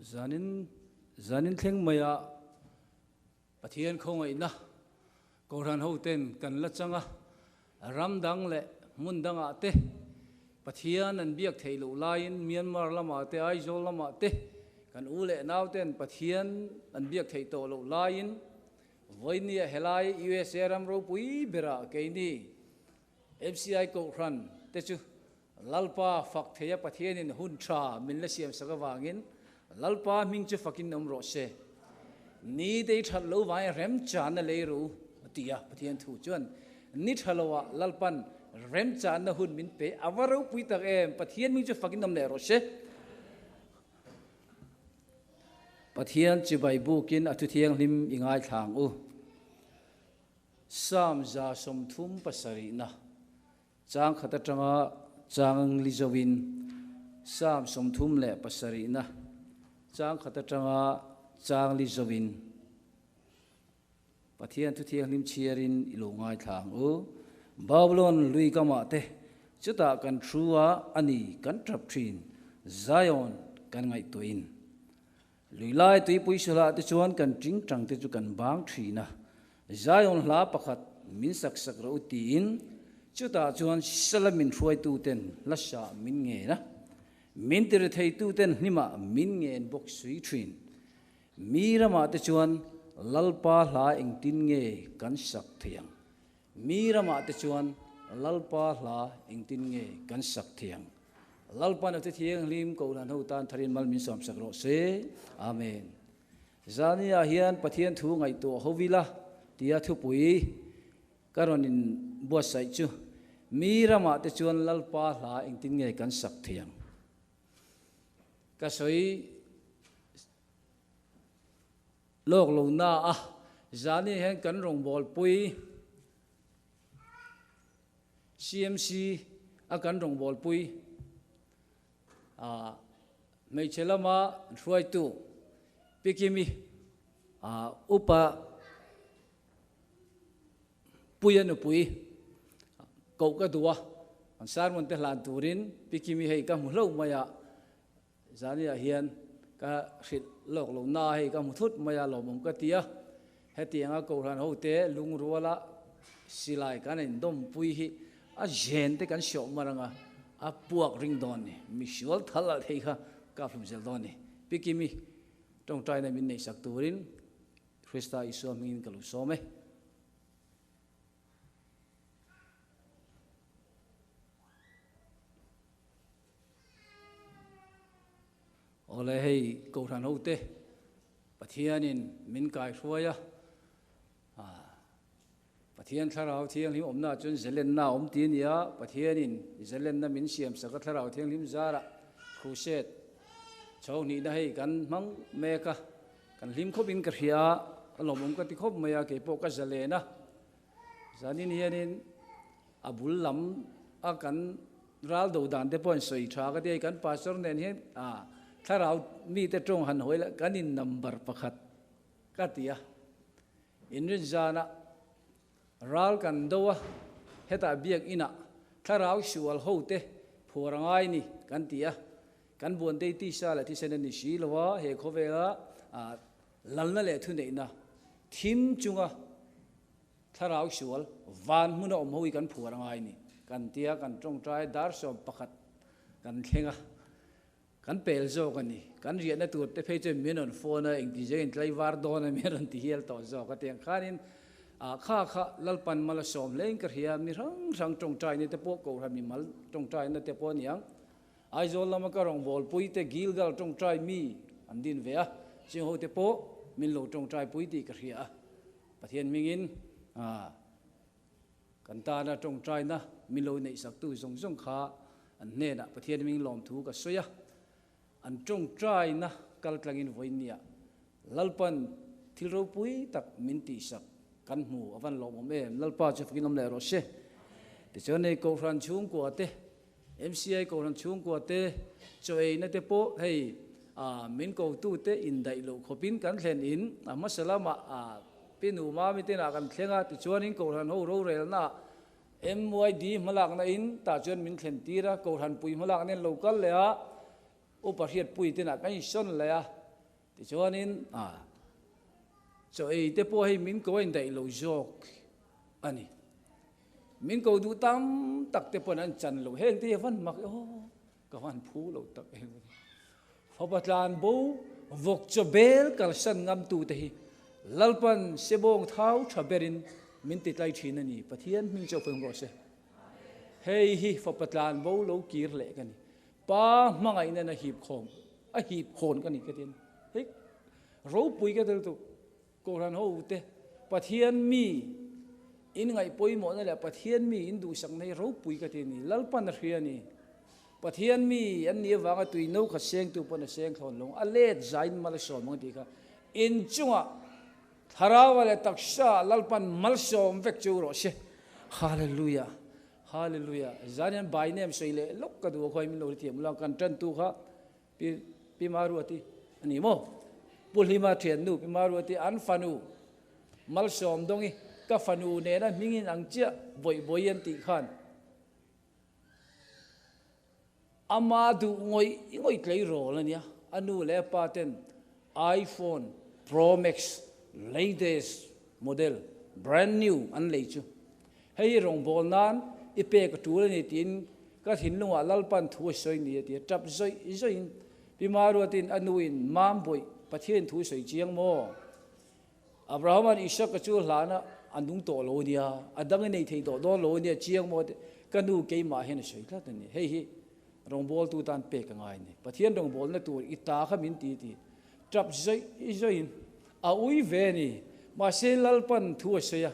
Zanin zanin thleng maia Pathian khawngaihna Kohhran hoten kan la chang a, ram dang leh hmun dangah te Pathian an biak theih loh laiin Myanmar lamah te Aizawl lamah te kan u leh nau ten Pathian an biak theih tawh loh laiin vawinia helai USA ram ropui berah keini MCI Kohhran te chu Lalpa fak theia Pathianin hun tha min la siam sak avangin Lalpa hming chu fakin awm rawh se. Ni te i that lo vangin remchanna lei ru a ti a, Pathian thu chuan ni tha loah Lalpan remchanna hun min pe a va ropui tak em, Pathian hming chu fakin awm leh rawh se. Pathian chibai bukin a thuthianghlim i ngaithlang u. Psalm 37 Chang khat atanga chang li zoin Psalm 37na chang khat atanga chang li zoin Pathian thu thianghlim chhiarin i lo ngaithla ang u. Babylon lui kamah te chutah kan thu a a ni kan tap thin, Zion kan ngaihtuahin. Lui lai tuipui sulah te chuan kan tingtang te chu kan bang thin a, Zion hla pakhat min sak sak rawh u tiin chutah chuan sala min hruaitu ten hla sah min ngen a, min ti retheitu ten hnimah min ngen bawk sui thin. Mi ramah te chuan Lalpa hla engtin nge kan sak thei ang? Mi ramah te chuan Lalpa hla engtin nge kan sak thei ang? Lalpa Nute Thianghlim Kohhran ho tan tharin mal min sawmsak rawh se. Amen. Zania hian Pathian thu ngaihtuah ho ila tia thupui ka rawn in buatsaih chu mi ramah te chuan Lalpa hla engtin nge kan sak thei ang? Ka sawi lawk lo na a, zani hian kan rawngbawlpui CMC a kan rawngbawlpui ah hmeichhe lama hruaitu Pi Kimi ah upa Puia nupui koh ka duh a, an sermon te hlan turin Pi Kimi hei ka hmu hlauh mai a, Zaniah hian ka hrilh lawk lo na hei ka hmu thut mai a lawmawm ka ti a, hetianga Kohhran hote lungruala silai kan indawmpui hi a zen te kan hriawh mar anga a puak ring dawn ni, misual thal alh thei kha ka hlum zel dawn ni. Pi Kimi tawngtaina min neihsak turin Krista Isua hmingin ka lo sawm e. Awle hei Kohhran hote Pathianin min kaihruai a, Pathian Thlarau Thianghlim awmna chuan zelenna a awm ti a ni a, Pathianin zelenna min siamsak a Thlarau Thianghlim zarah Crusade chho hnihna hei kan hmang mek a, kan hlim khawpin ka hria a, a lawmawm ka ti khawp mai a, keipawh ka zalen a, zanin hianin a bul lam a kan Ral do dan te pawh an sawi tha ka ti a, kan pastor nen hian thlarau mite tawng han hawi la kan in number pakhat ka ti a, inrin zanah ral kan do a, hetah biak inah thlarau sual ho te phuar a ngai ni kan ti a, kan buantei tisa leh thisen a ni si lo a, he khawvela lalna leh thuneihna thim chunga Thlarau sual van hmuna awm ho hi kan phuar angai ni. Kan tia kan tawngtai dar 11 kan thleng a, kan pel zawk a ni. Kan riahna tur te phei chuan min rawn phone a, engti zengin tlaivar dawn a min rawn ti hial tawh zawk a tiang khanin kha kha Lalpan mal a sawm hlein ka hria, mi hrang hrang tawngtaina te pawh Kohhran mimal tawngtaina te pawh a ni ang. Aizawl lama ka rawngbawlpui te Gilgal tawngtai mi an din ve a, ching ho te pawh min lo tawngtaipui tih ka hria a. Pathian hmingin kan tana tawngtaina min lo neihsaktu zawng zawng kha an hnenah Pathian hming lawmthu ka sawi a, an tawngtaina kal tlangin vawiinniah Lalpan thil ropui tak min tihsak kan hmu a van lawmawm em, Lalpa chu fakin awm leh rawh se. Tichuan hei Kohhran chhungkua te, MCI Kohhran chhungkua te chaw eina te pawh hei min kotu te indaih loh khawpin kan thlen in a hmasa lamah Pi Nu Mami te inah kan thleng a, tichuanin Kohhran ho rorelnaah MYD hmalakna in tah chuan min thlen tir a, Kohhran pui hmalakna in lo kal leh a, Upa Hriatpui te inah kan insawn leh a. Tichuanin a chaw ei te pawh hei min ko a indaih lo zawk a ni. Min ko duh tam tak te pawn an chan lo. Heng te hi a van mak e aw, ka van phu lo tak em. Fapa tlan bo vawk chaw bel kalsan ngam tu te hi Lalpan sebawng thau tha berin min ti tlai thin a ni. Pathian hming chauh feng rawh se. Hei hi fapa tlan bo lo kir leh ka ni. Pa hmangaihna na hip khawm a hip khawn ka ni ka ti a ni. Hei ropui ka tel tuk Kohhran ho te Pathian mi in ngaih pawimawhna leh Pathian mi in duhsakna hi ropui ka ti a ni. Lalpan a hria a ni. Pathian mi an nih avanga tui no khat sengtu pawn a seng thlawn lo. A let zain mal a sawm ang tih kha inchungah Thlarau leh taksa Lalpan malsawm vek chu rawh se. Hallelujah. Hallelujah. Zan hian by name sawi leh lawk ka duh a khawi min lo hrethiam ula kan tantu kha Pi Pi Maruati a ni maw? Pu Hlima thiannu Pi Maruati an fanu Malsawm Dawngi ka fanu nena hmingin ang chiah bawih bawih an tih khan Ama duh ngawih ngawih tleirawl a nia, a nu leh a pa ten iPhone Pro Max latest model brand new an lei chu. Hei hi rawngbâwl nan i pek a ṭul a ni tiin ka thinlungah Lalpan thu a sawi ni a ti a, ṭap zawih zawihin Pi Maruatin a nuin Mambawih Pathian thu sawi chiang maw? Abrahama'n Isaka chu hlana a nung tawh lo nia, a dang i nei thei tawh dawn lo nia, chiang maw te, ka nu keimah hian a sawi tlat a ni. Hei hi rawngbawltu tan pek a ngai a ni. Pathian rawngbawlna tur i ta kha min ti ti tap zawih zawihin a ui ve a ni. Mahse Lalpan thu a sawi a,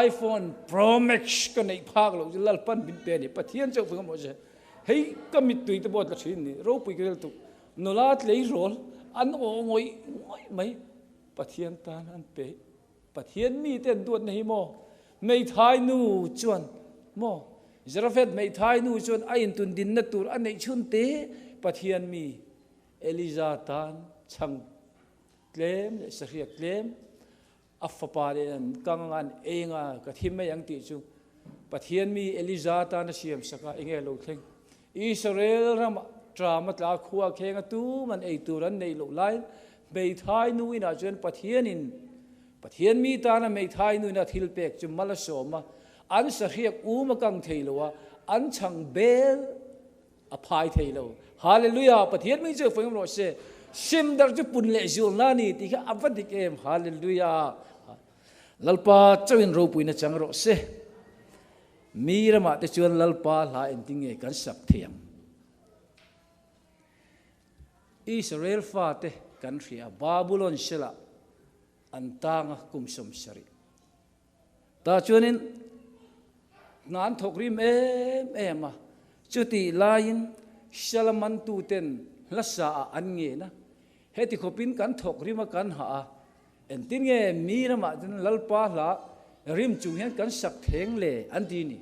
iPhone Pro Max ka neih phak loh chu Lalpan min pe a ni. Pathian chauh pawh ka mawh che. Hei ka mittui te pawh a tla thin a ni. Ropui ka tel tuk. Nula tleirawl an aw ngawih ngawih mai. Pathian tan an pe. Pathian mite an duatna hi maw? Hmeithai nu chuan maw? Zarephath hmeithai nu chuan a intun dinna tur a neih chhun te Pathian mi Elija tan chhang tlem leh sahriak tlem a fapa leh an kang anga an ei anga ka thi mai ang tih chu Pathian mi Elija tan a siam sak a, enge lo thleng? Israel ramah ṭam a tla khua kheng a tum an ei tur an neih loh laiin hmeithai nu inah chuan Pathianin Pathian mi tana hmeithai nu ina thil pek chu mal a sawm a, an sahriak um a kang thei lo a, an chhang bel a phai thei lo. Hallelujah! Pathian mi chu fawng rawh se. Sim dar chu pun leh zulna a ni tih kha a va dik em! Hallelujah! Lalpa chauhin ropuina chang rawh se. Mi ramah te chuan Lalpa hla engtin nge kan sak thei ang? Israel fate kan hria, Babulon selah an tang a kum 70. Tah chuanin hna an thawk rim em em a, chutih laiin sela mantuten hla sa ah an ngen a, heti khawpin kan thawk rim a kan hah a, Engtin nge mi ramah chuan Lalpa hla rim chung hian kan sak theng le an ti ni.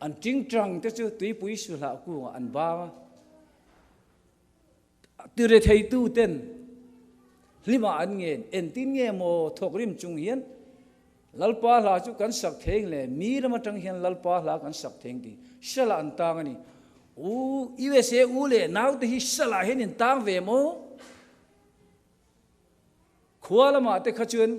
An tingtang te chu tuipui suhlah kungah an bang a. Tire theitu ten hlimah an ngen. Engtin nge maw thawk rim chung hian Lalpa hla chu kan sak theng le mi ram atang hian Lalpa hla kan sak theng ti salah an tang a ni. U USA u leh naute hi salah hian in tang ve maw? Khua lamah te kha chuan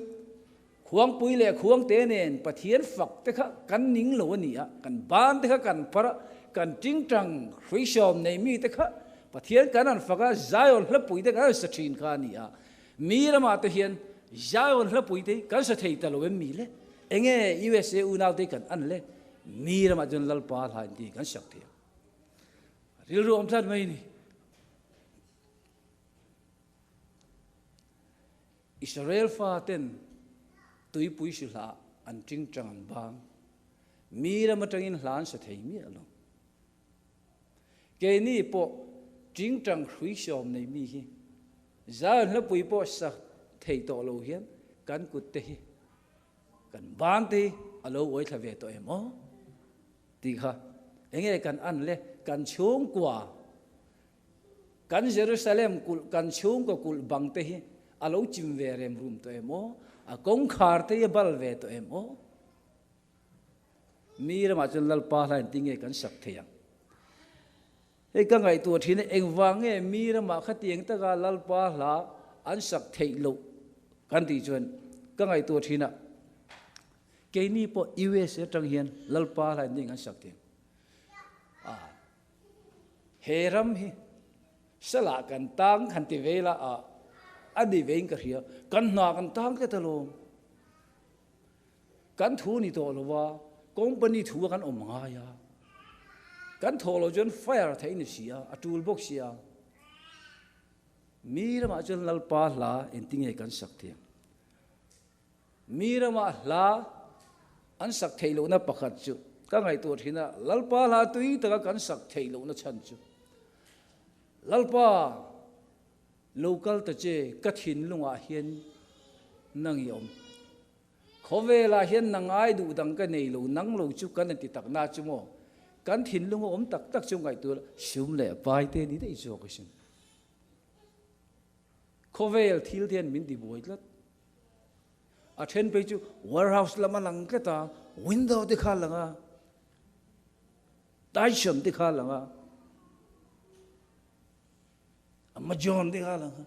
Khuangpui leh Khuangte nen Pathian fak te kha kan ning lo a ni a, kan ban te kha kan phar a, kan tingtang hruisawm nei mi te kha Pathian kan han fak a, Zion hlapui te kan han sa thin kha a ni a. Mi ramah te hian Zion hlapui te hi kan sa thei ta lo em mi le? Enge USA unau te hi kan an le? Mi ramah chuan Lalpa hla in ti kan sak thei ang. Rilru awm tlat mai a ni. Israel faten tuipui si hlah an tingtang an bang. Mi ram atangin hla an sa thei miah lo. Keini pawh tingtang hrui sawm nei mi hi Zion hlapui pawh sa thei tawh lo hian kan kut te hi kan ban te hi a lo uai thla ve tawh em aw tih kha enge kan an le kan chhungkua Kan Jerusalem kulh, kan chhungkaw kulh bang te hi a lo chim ve rem rum tawh em aw? A kawngkhar te hi a bal ve tawh em aw? Mi ramah chuan Lalpa hlain tinge kan sak thei ang? Hei ka ngaihtuah thin a, engvang nge mi ramah khatiang taka Lalpa hla an sak theih loh kan tih chuan ka ngaihtuah thin a, keini pawh USA atang hian Lalpa hla in an sak thei a, he ram hi salah kan tang han ti ve ila a, a ni vein ka hria, kan hna kan tang tlat alawm. Kan thu ni tawh lo a, company thu a kan awm ngai a, kan thawh loh chuan fire theih ni si a, a tul bawk si a. Mi ramah chuan Lalpa hla engtinge kan sak thiam? Mi ramah hla an sak theih lohna pakhat chu ka ngaihtuah thin a, Lalpa hla tui taka kan sak theih lohna chhan chu Lalpa lo kal ta che ka thinlungah hian nang i awm. Khawvelah hian nang ai duh dang ka nei lo, nang lo chu kan ti tak na chu maw? Kan thinlung a awm tak tak chu ngaihtuah la, sum leh pai te ni daih zawk asin. Khawvel thil te hian min ti buai tlat. A then phei chu warehouse lam a lang tlat a, window te kha a lang a, Tyson te kha a lang a, Amazon te kha a lang a.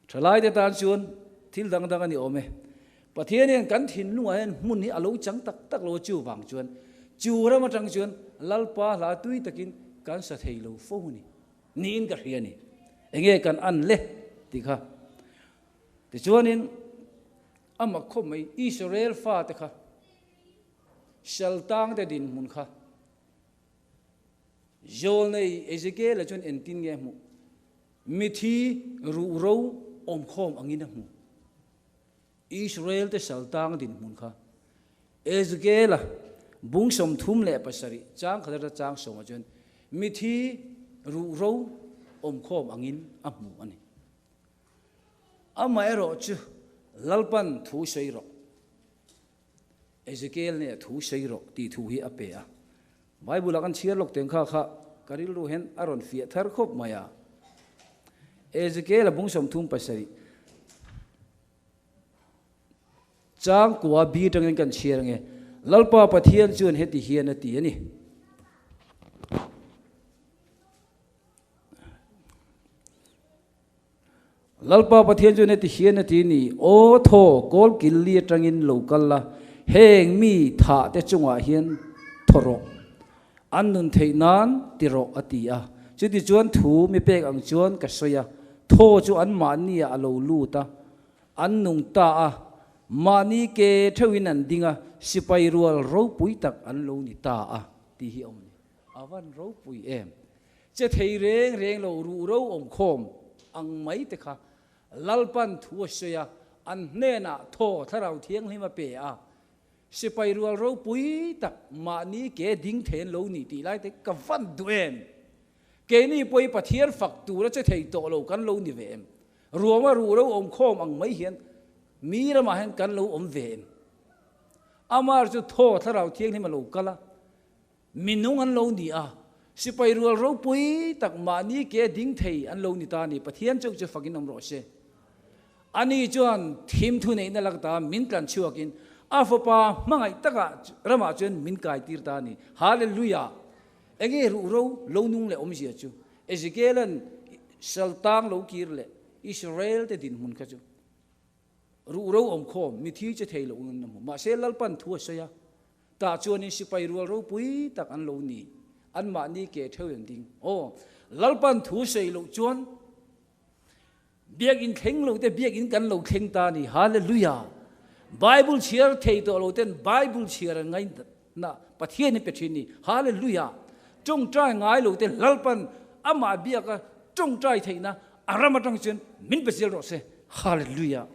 Thalaite tan chuan thil dang dang a ni awm e. Pathian hian kan thinlungah hian hmun hi a lo chang tak tak lo a, chu vang chuan chu ram atang chuan Lalpa hla tui takin kan sa thei lo fo a ni. Niin ka hria a ni. Enge kan an le tih kha. Tichuanin amah khawp mai Israel fate kha Saltangte dinhmun kha Zawlnei Ezekiela chuan engtin nge a hmuh? Mithi ruhro awmkhawm angin a hmu. Israelte saltang dinhmun kha Ezekiela bung 37 chang khat atanga chang sawmah chuan mithi ruhro awmkhawm angin a hmu a ni. Amaherawhchu Lalpan thu sawi rawh. Ezekiel nih thu sawi rawh tih thu hi a pe a. Bible-ah kan chhiar lawk teng kha kha ka rilru hian a rawn fiah thar khawp mai a. Ezekiel-a bung 37 changkua bi atangin kan chhiar ange. Lalpa Pathian chuan heti hian a ti a ni. Lalpa Pathian chuan heti hian a ti ni, Aw thaw, kawl kil li atangin lo kal la, heng mi thah te chungah hian thaw rawh, an nun theih nan ti rawh, a ti a. Chuti chuan thu mi pek ang chuan ka sawi a, thaw chu anmahni ah a lo lut a, an nung ta a, mahni ke theuhin an ding a, sipai rual ropui tak an lo ni ta a, tih hi a awm a ni. A van ropui em! Che thei reng reng lo ruh ro awm khawm ang mai te kha Lalpan thu a sawi a, an hnenah thaw Thlarau Thianghlim a pe a, sipai rual ropui tak mahni ke ding thei an lo ni tih lai te ka van duh em? Keini pawh hi Pathian fak tura che thei tawh lo kan lo ni ve em? Ruama ruh ro awm khawm ang mai hian mi ramah hian kan lo awm ve em? Amah chu thaw Thlarau Thianghlim a lo kal a, Minung an lo ni a, sipai rual ropui tak mahni ke ding thei an lo ni ta a ni. Pathian chauh chu fakin awm rawh se. Ani chuan thim thuneihna lak ta min tlan chhuakin a fapa hmangaih takah ramah chuan min kai tir ta a ni. Hallelujah! Enge ruhro lo nung leh awmzia chu? Ezekiela'n saltang lo kir leh Israel te dinhmun kha chu Ruhro awmkhawm, mithi che thei loh in a hmu. Mahse Lalpan thu a sawi a, tah chuanin sipai rual ropui tak an lo ni, anmahni ke theu an ding. Aw, Lalpan thu sawi loh chuan biakinn thleng lo te biakinn kan lo thleng ta a ni. Hallelujah! Bible chhiar thei tawh lo ten Bible chhiar an ngaihna Pathian in pe thin ni. Hallelujah! Tawngtai ngai lo te Lalpan amah biaka tawngtai theihna A ram atang chuan min pe zel rawh se. Hallelujah.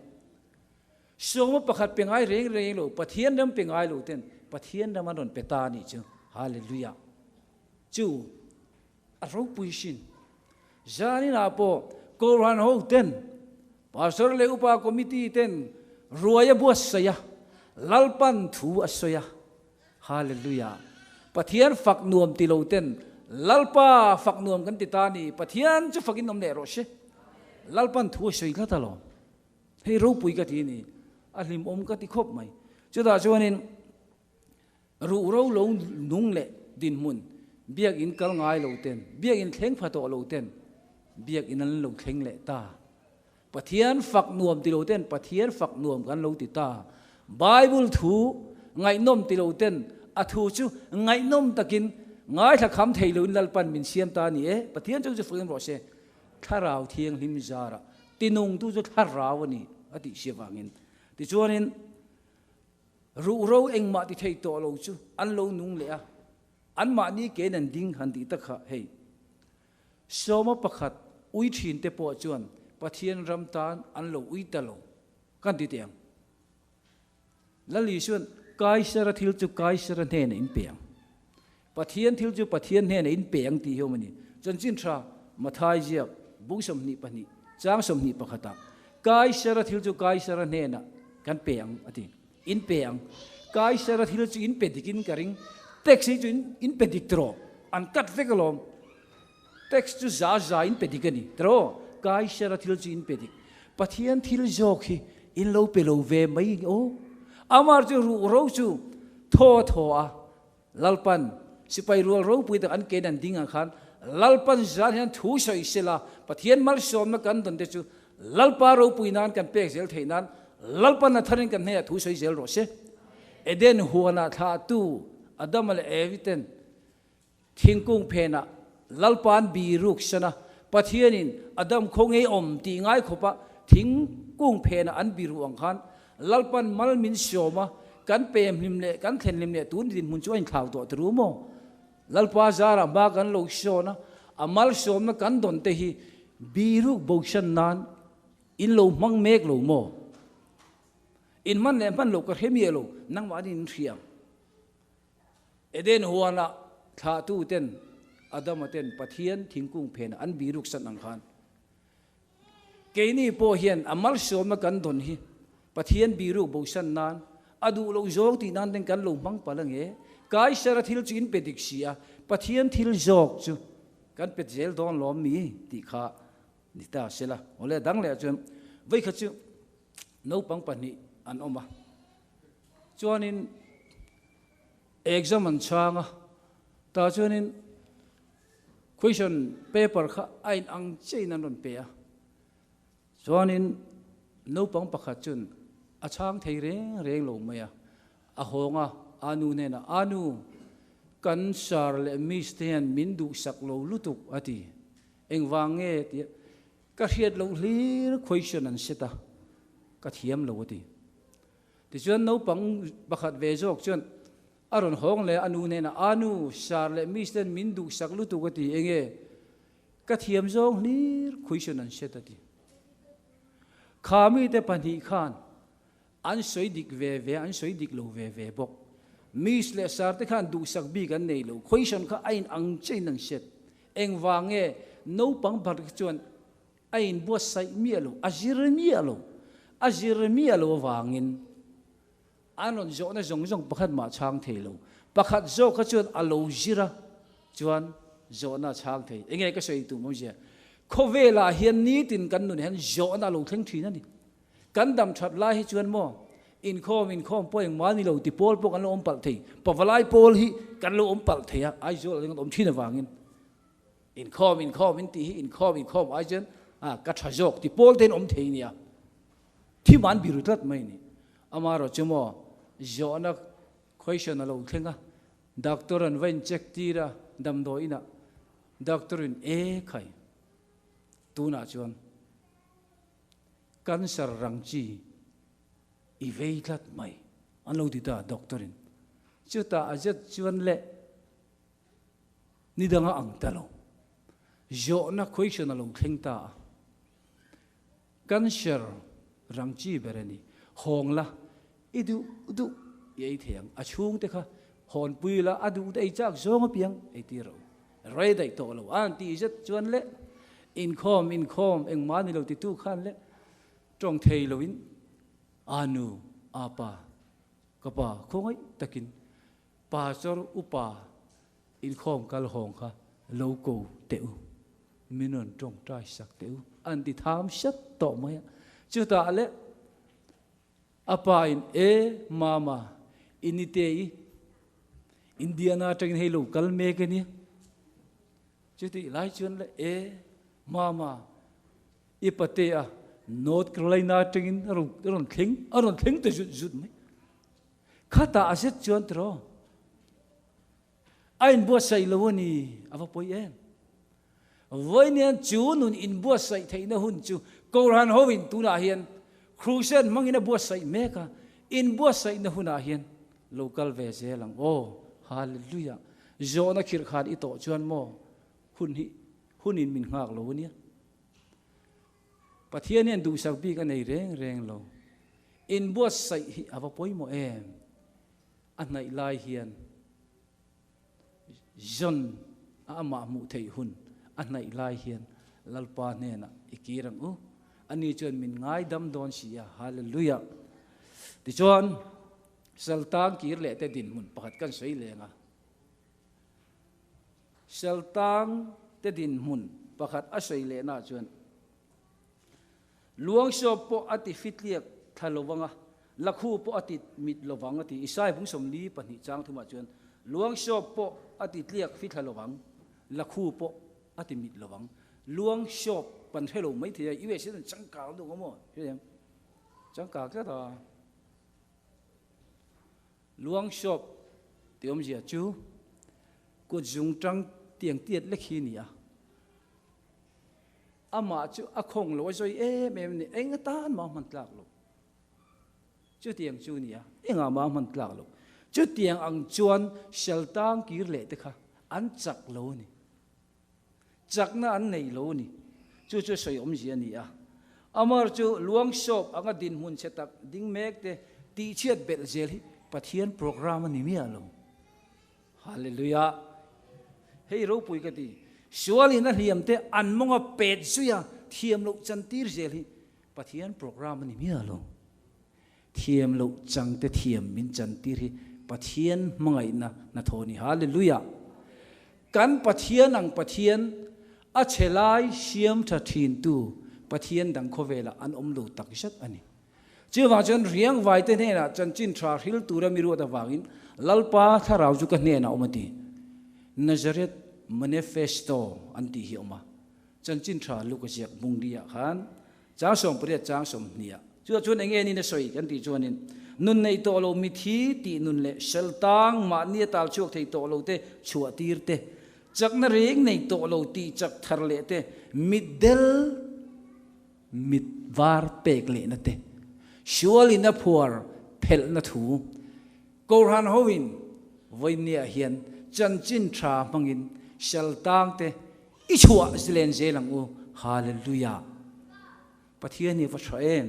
Sawma pakhat pe ngai reng reng lo, Pathian ram pe ngai lo ten Pathian ram an rawn pe ta anih chu. Hallelujah. Chu a ropui sin. Zanin ah pawh Kohhran ho ten, Pastor leh Upa Committee ten ruai a buatsaih a, Lalpan thu a sawi a, Hallelujah! Pathian fak nuam ti lo ten Lalpa fak nuam kan ti ta ni, Pathian chu fakin awm leh rawh se. Lalpan thu a sawi tlat alawm. Hei ropui ka ti a ni, a hlimawm ka ti khawp mai. Chutah chuanin Ruhro lo nung leh dinhmun, biakinn kal ngai lo ten, biakinn thleng pha tawh lo ten biakinn an lo thleng leh ta. Pathian fak nuam ti lo ten Pathian fak nuam kan lo ti ta. Bible thu ngaihnawm ti lo ten a thu chu ngaihnawm takin ngaithla kham thei loin Lalpan min siam ta a ni e. Pathian chu chu fakin rawh se. Thlarau Thianghlim zarah tinungtu chu thlarau a ni a tih si avangin. Tichuanin Ruhro engmah ti thei tawh lo chu an lo nung leh a, anmahni kein an ding han tih tak kha hei. Sawma pakhat ui thin te pawh chuan Pathian ram tan an lo ui ta lo kan ti teh ang. Lal Isuan Kaisara thil chu Kaisara hnenah in pe ang. Pathian thil chu Pathian hnenah in pe ang tih hi awm a ni. Chanchin tha Mathai ziak bung 22 chang 21 ah Kaisara thil chu Kaisara hnenah kan pe ang a ti. In pe ang. Kaisara thil chu in pe dik in ka ring. Tax hi chu in pe dik tiraw? An cut vek alawm. Tax chu za za in pe dik a ni tiraw? Kaisara thil chu in pe dik. Pathian thil zawk hi in lo pe lo ve mai aw. Amar chu ruhro chu thaw thaw a Lalpan sipai rual ropui tak an kein an ding ang khan Lalpan zan hian thu sawi sela Pathian malsawmna kan dawn te chu Lalpa ropui nan kan pek zel theih nan Lalpan a tharin kan hnenah thu sawi zel rawh se. Eden huanah thlahtu Adama leh Evi ten thingkung phenah Lalpa'n biruk sana Pathianin Adam khaw ngei awm tih ngai khawpa thingkung phenah an biru ang khan Lalpan mal min sawm a, kan pem hlim leh kan thlen hlim leh tun dinhmun chu a inthlau tawh ta ru maw? Lalpa zarah hma kan lo sawn a, a malsawmna kan dawn te hi biruk bosan nan in lo hmang mek lo maw? In hman leh hman lo ka hre miah lo, nangmahni in hria ang. Eden huanah thlahtu ten Adama ten Pathian thingkung phenah an biruk san ang khan Keini pawh hian a malsawmna kan dawn hi Pathian biruk bosan nan, a duh loh zawng tih nan ten kan lo hmang palh ange. Kaisara thil chu in pe dik si a, Pathian thil zawk chu kan pet zel dawn lawm mi tih kha ni ta sela. Awle dang leh ah chuan vawikhat chu naupang pahnih an awm a, chuanin exam an chhang a, tah chuanin Question paper kha a in ang chiah in an rawn pe a, chuanin naupang pakhat chuan a chhang thei reng reng lo mai a, a hawng a, Anu hnenah, Anu, kan sir leh miss te hian min duhsak lo lutuk a ti, engvang nge tia ka hriat loh hlir question an set a, ka thiam lo a ti. Tichuan naupang pakhat ve zawk chuan A rawn hawng leh a nu hnenah, A nu, Sir leh Miss ten min duhsak lutuk a ti, enge ka thiam zawng hlir question an hriat a ti. Kha mite pahnih khan an sawi dik ve ve, an sawi dik lo ve ve bawk. Miss leh Sir te khan duhsak bik an nei lo, question kha a in ang chiahin an hriat. Engvang nge naupang pakhat kha chuan a inbuatsaih miah lo, a zir miah lo, a zir miah lo avangin An rawn zawhna zawng zawng pakhat mah chhang thei lo. Pakhat zawk kha chuan a lo zir a, chuan zawhna a chhang thei. Enge ka sawi tum awmzia? Khawvelah hian nitin kan nun hian zawhna a lo thleng thin a ni. Kan dam that lai hi chuan maw, inkhawm inkhawm pawh engmah ni lo ti pawl pawh kan lo awm palh thei. Pavalai pawl hi kan lo awm palh thei a, Aizawl ah hian kan awm thin avangin. Inkhawm inkhawm in tih hi inkhawm inkhawm ai chuan ka tha zawk ti pawl te in awm thei nia. Thim an biru tlat mai ni. Amaherawh chu maw zawhna question a lo thleng a, doctor an va in check tir a damdawi inah doctor in e khai tunah chuan cancer rang chi i vei tlat mai an lo ti ta doctor in. Chutah a zet chuan le ni danga ang ta lo. Zawhna question a lo thleng ta a. Cancer rang chi ber a ni. Hawng la, i duh duh i ei thei ang. A chhungte kha hawnpui la, a duh te ei chak zawng apiang ei tir rawh u. Rei daih tawh lo a an tih zet chuan le inkhawm inkhawm engmah ni lo titu khan le tawng thei loin a nu, a pa, ka pa khawngaih takin pastor upa Inkhawm kal hawng kha lo ko teh u, min rawn tawngtai sak teh u, an ti tham hret tawh mai a. Chutah leh a pa in, E mama, i nite i Indiana atangin hei lo kal mek a nia. Chutih lai chuan le e Mama i pate a North Carolina atangin a rawn thleng a rawn thleng ta zut zut mai. Khatah a zet chuan tiraw a inbuatsaih lo a ni a va pawi em. Vawiin chu nun inbuatsaih theihna hun chu Kohhran hoin tunah hian Crusade hmangin a buatsaih mek a, inbuatsaihna hunah hian lo kal ve zel ang aw. Hallelujah! Zawhna khirh khan i tawh chuan maw hun hi hunin min nghak lo a nia. Pathian hian duhsak bik a nei reng reng lo. Inbuatsaih hi a va pawimawh em? A hnaih lai hian. John a amah hmuh theih hun a hnaih lai hian Lalpa hnenah i kir ang u. Ani chuan min ngaidam dawn si a. Hallelujah! Tichuan, Saltang kir leh te dinhmun pakhat kan sawi leng a. Saltang te dinhmun pakhat a sawi lehna chuan Luangsawp pawh a ti fitliak thla lo vang a, Lakhu pawh a ti mit lo vang a ti. Isai bung 42 chang thumah chuan, Luangsawp pawh a ti tliak fithla lo vang, Lakhu pawh a ti mit lo vang. Luangsawp kan hre lo maithei a, US hian an changkang deuh ang maw? Hre em? Changkang tlat a. Luangsawp tih awmzia chu kut zungtang tiang tiat lek hi a ni a. Amah chu a khawng lo a zawi em em a ni, eng atan mah a hman tlak lo. Chutiang chu nia, engah mah a hman tlak lo. Chutiang ang chuan Sheltang kir leh te kha an chak lo a ni. Chakna an nei lo a ni. Chu chu sawi awmzia a ni a. Amar chu luang sawp anga dinhmun chhe tak ding mek te tihchhiat belh zel hi Pathian program a ni miah lo. Hallelujah! Hei ropui ka ti. Sualin a hliam te an mawnga pet zui a, thiam loh chan tir zel hi Pathian program a ni miah lo. Thiam loh chang te thiam min chan tir hi Pathian hmangaihna hnathawh a ni. Hallelujah! Kan Pathian ang Pathian a chhe lai siam tha thin tu Pathian dang khawvelah an awm lo tak zet a ni. Chuvang chuan riangvaite hnenah chanchin tha hril tura mi ruat avangin Lalpa thlarau chu ka hnenah awm a ti. Nazareth Manifesto an tih hi a awm a. Chanchin tha Luka ziak bungriah khan chang 18 chang 20 ah chutah chuan enge nin a sawi kan tih chuanin nun neih tawh lo mithi tih nun leh sel tang mahni a tal chhuak thei tawh lo te chhuah tir te chakna reng nei tawh lo tih chak thar leh te mitdel Mit var pek lehna te, sualin a phuar phelhna thu, Kohhran hoin vawinia hian chanchin tha hmangin sal tang te i chhuah len zel ang u. Hallelujah! Pathian hi a va tha em!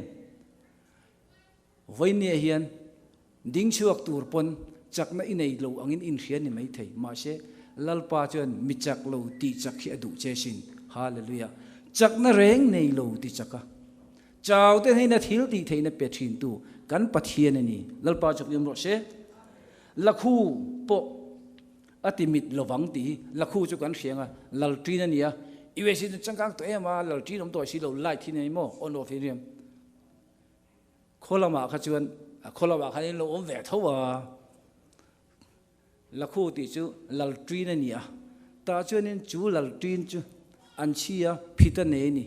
Vawinia hian ding chhuak tur pawn chakna i nei lo angin inhria ni maithei. Mahse, Lalpa chuan mi chak lo tih chak hi a duh che sin. Hallelujah! Chakna reng nei lo ti chak a, chau te hneina thil tih theihna pe thintu kan Pathian a ni. Lalpa chak iawm rawh se. Lakhu pawh a ti mit lovang tih hi Lakhu chu kan hria ang a, Lalṭin a ni a. USA chu changkang tawh em a, Lalṭin awm tawh si lo, light hi nei maw? On off hi a ni em? Khaw lamah kha chuan, khaw lamah khan in lo awm ve tho a, Lakhu tih chu Lalṭin a ni a, tah chuanin chu Lalṭin chu an chhi a, phit a nei a ni.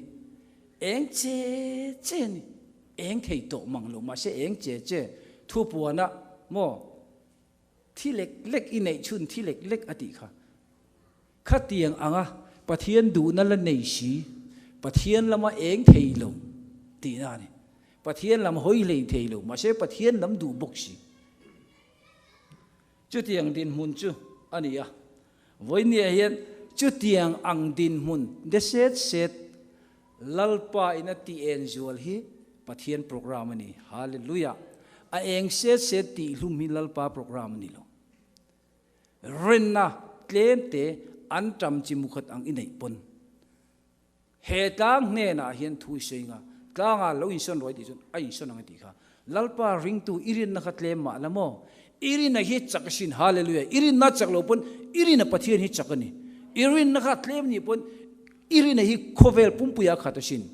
Eng che che a ni, eng thei tawh mang lo, mahse eng che che thupuana maw thi lek lek i neih chhun thi lek lek a tih kha. Khatiang anga Pathian duhna la nei si, Pathian lama eng thei lo tihna a ni. Pathian lam hawi hlei thei lo, mahse Pathian lam duh bawk si. Chutiang dinhmun chu a ni a. Vawinia hian chutiang ang dinhmun de set set Lalpa in a tih en zual hi Pathian program a ni. Hallelujah! A eng set set tih hlum hi Lalpa program a ni lo. Rinna tlemte an ṭam chi mukhat ang i neih pawn he tlang hnenah hian thu i sawi nga, tlangah lo insawn rawih tih chuan a insawn ang i tih kha. Lalpa ringtu i rinna kha tlem mah la maw? I rinna hi chak asin, Hallelujah! I rinna chak lo pawn i rinna Pathian hi chak a ni. I rinna kha tlem nih pawn i rinna hi khawvel pumpuia khat asin.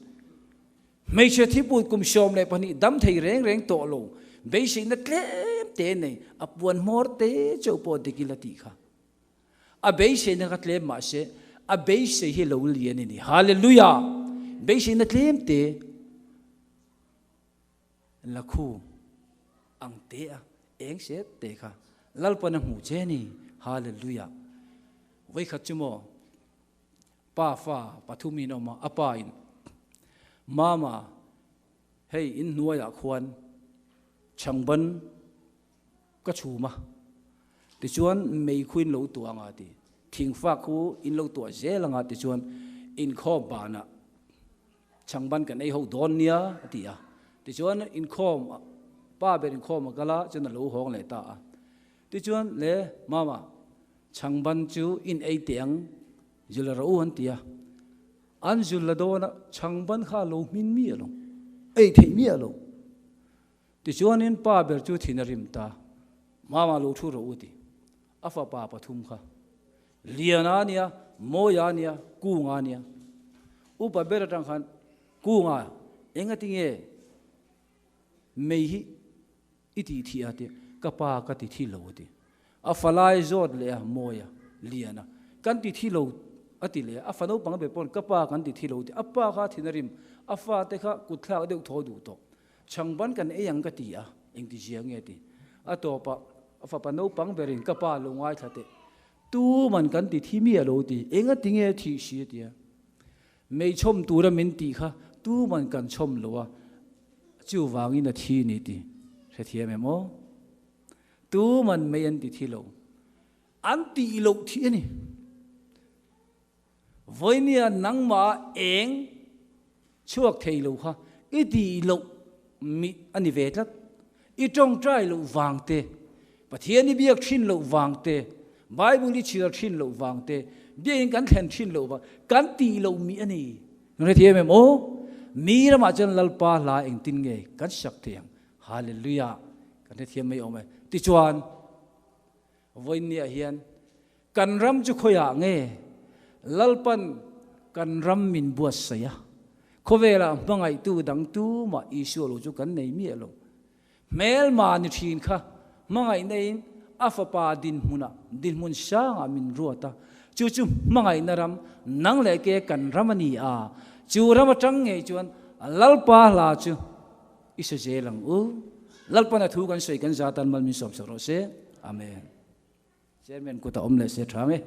Hmeichhe thiput kum 12 dam thei reng reng tawh lo, beiseina tlem. te nei, a puan hmawr te chauh pawh dik ila tih kha. A beiseina kha tlem mahse a beisei hi lo lian a ni. Hallelujah! Beiseina tlem te la khu ang te a eng se te kha Lalpan a hmuh che a ni. Hallelujah! Vawikhat chu maw pa fa pathum in awm a, a pa in Mama hei in hnuaiah khuan chhangban ka chhum a, tichuan mei khu in lo tuah anga ti, thingfak khu in lo tuah zel anga tichuan inkhawm banah chhangban kan ei ho dawn nia a ti a, tichuan inkhawm pa ber inkhawm a kal a chuan a lo hawng leh ta a, tichuan le mama chhangban chu in ei teh ang zul rawh u an ti a, an zul la dawn a chhangban kha a lo hmin miah lo, ei theih miah lo. Tichuanin pa ber chu thin a rim ta, Mama lo thu rawh u ti. A fapa pathum kha Liana a nia, Mawia a nia, Kunga a nia. Upa ber atang khan Kunga engati nge mei hi i tih thih a ti, ka pa ka ti thi lo a ti. A falai zawt leh a, Mawia, Liana, kan ti thi lo a ti leh a, a fa naupang ber pawn ka pa kan ti thi lo a ti. A pa kha thin a rim, a fate kha kutthlak deuh thaw duh tawh. Chhangban kan ei ang ka ti a, engti zia nge ti? A tawpah a fapa naupang berin ka pa lo ngaithla teh. Tuman kan ti thi mi a lo ti, enga ti nge thih si a ti a. Mei chhawm tura min tih kha tuman kan chhawm lo a, chuvangin a thi ni ti hrethiam em aw? Tuman mei an ti thi lo, an tih loh thih a ni. Vawinia nangmah eng chhuak thei lo kha i tih loh mi a ni ve tlat. I tawngtai loh vang te, Pathian i biak thin loh vang te, Bible i chhiar thin loh vang te, biakin kan thlen thin loh vang, kan tih loh mi a ni. Kan hrethiam em aw? Mi ramah chuan Lalpa hla engtin nge kan sak thei ang? Hallelujah! Kan hrethiam mai awm e. Tichuan, Vawinia hian kan ram chu khawiah nge Lalpan kan ram min buatsaih a, khawvelah hmangaihtu dang tumah Isua lo chu kan nei miah lo. Hmelma ni thin kha hmangaihna in a fapa dinhmunah dinhmun sangah min ruat a, chu chu hmangaihna ram nang leh ke kan ram a ni a, chu ram atang ngei chuan Lalpa hla chu I hre zel ang u. Lalpan a thu kan sawi kan za tan mal min sawm sak rawh se. Amen. Chairman kut a awm leh se tha nge.